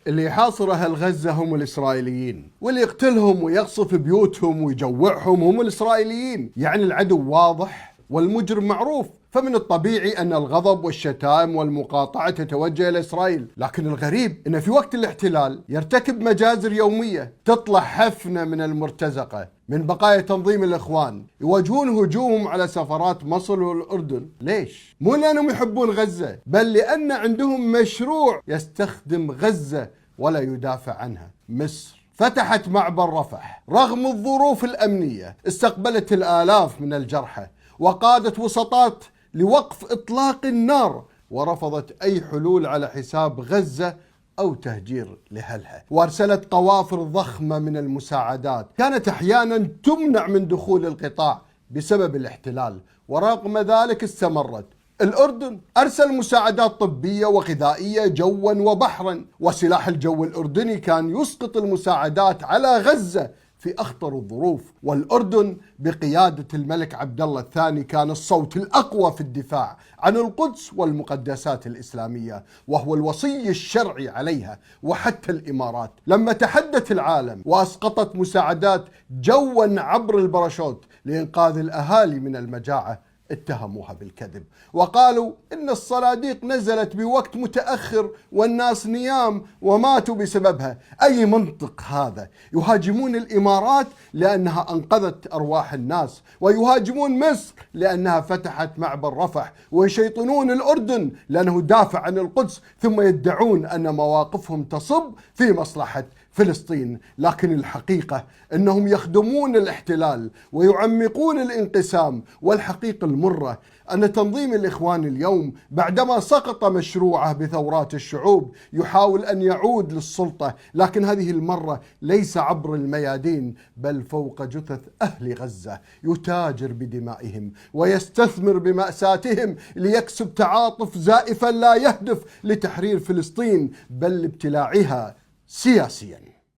اللي يحاصر أهل غزة هم الإسرائيليين، واللي يقتلهم ويقصف بيوتهم ويجوعهم هم الإسرائيليين. يعني العدو واضح والمجرم معروف، فمن الطبيعي أن الغضب والشتائم والمقاطعة تتوجه إلى إسرائيل. لكن الغريب أن في وقت الاحتلال يرتكب مجازر يومية، تطلع حفنة من المرتزقة من بقايا تنظيم الإخوان يواجهون هجومهم على سفارات مصر والأردن. ليش؟ مو لأنهم يحبون غزة، بل لأن عندهم مشروع يستخدم غزة ولا يدافع عنها. مصر فتحت معبر رفح رغم الظروف الأمنية، استقبلت الآلاف من الجرحى، وقادت وسطات لوقف إطلاق النار، ورفضت أي حلول على حساب غزة أو تهجير لأهلها، وأرسلت قوافل ضخمة من المساعدات كانت أحيانا تمنع من دخول القطاع بسبب الاحتلال، ورغم ذلك استمرت. الأردن أرسل مساعدات طبية وغذائية جوا وبحرا، وسلاح الجو الأردني كان يسقط المساعدات على غزة في أخطر الظروف. والأردن بقيادة الملك عبد الله الثاني كان الصوت الأقوى في الدفاع عن القدس والمقدسات الإسلامية، وهو الوصي الشرعي عليها. وحتى الإمارات لما تحدت العالم وأسقطت مساعدات جوا عبر الباراشوت لإنقاذ الأهالي من المجاعة، اتهموها بالكذب وقالوا إن الصناديق نزلت بوقت متأخر والناس نيام وماتوا بسببها. أي منطق هذا؟ يهاجمون الإمارات لأنها أنقذت أرواح الناس، ويهاجمون مصر لأنها فتحت معبر رفح، ويشيطنون الأردن لأنه دافع عن القدس، ثم يدعون أن مواقفهم تصب في مصلحة فلسطين. لكن الحقيقة أنهم يخدمون الاحتلال ويعمقون الانقسام. والحقيقة المرة أن تنظيم الإخوان اليوم بعدما سقط مشروعه بثورات الشعوب يحاول أن يعود للسلطة، لكن هذه المرة ليس عبر الميادين بل فوق جثث أهل غزة، يتاجر بدمائهم ويستثمر بمأساتهم ليكسب تعاطف زائفا لا يهدف لتحرير فلسطين بل لابتلاعها سياسيا.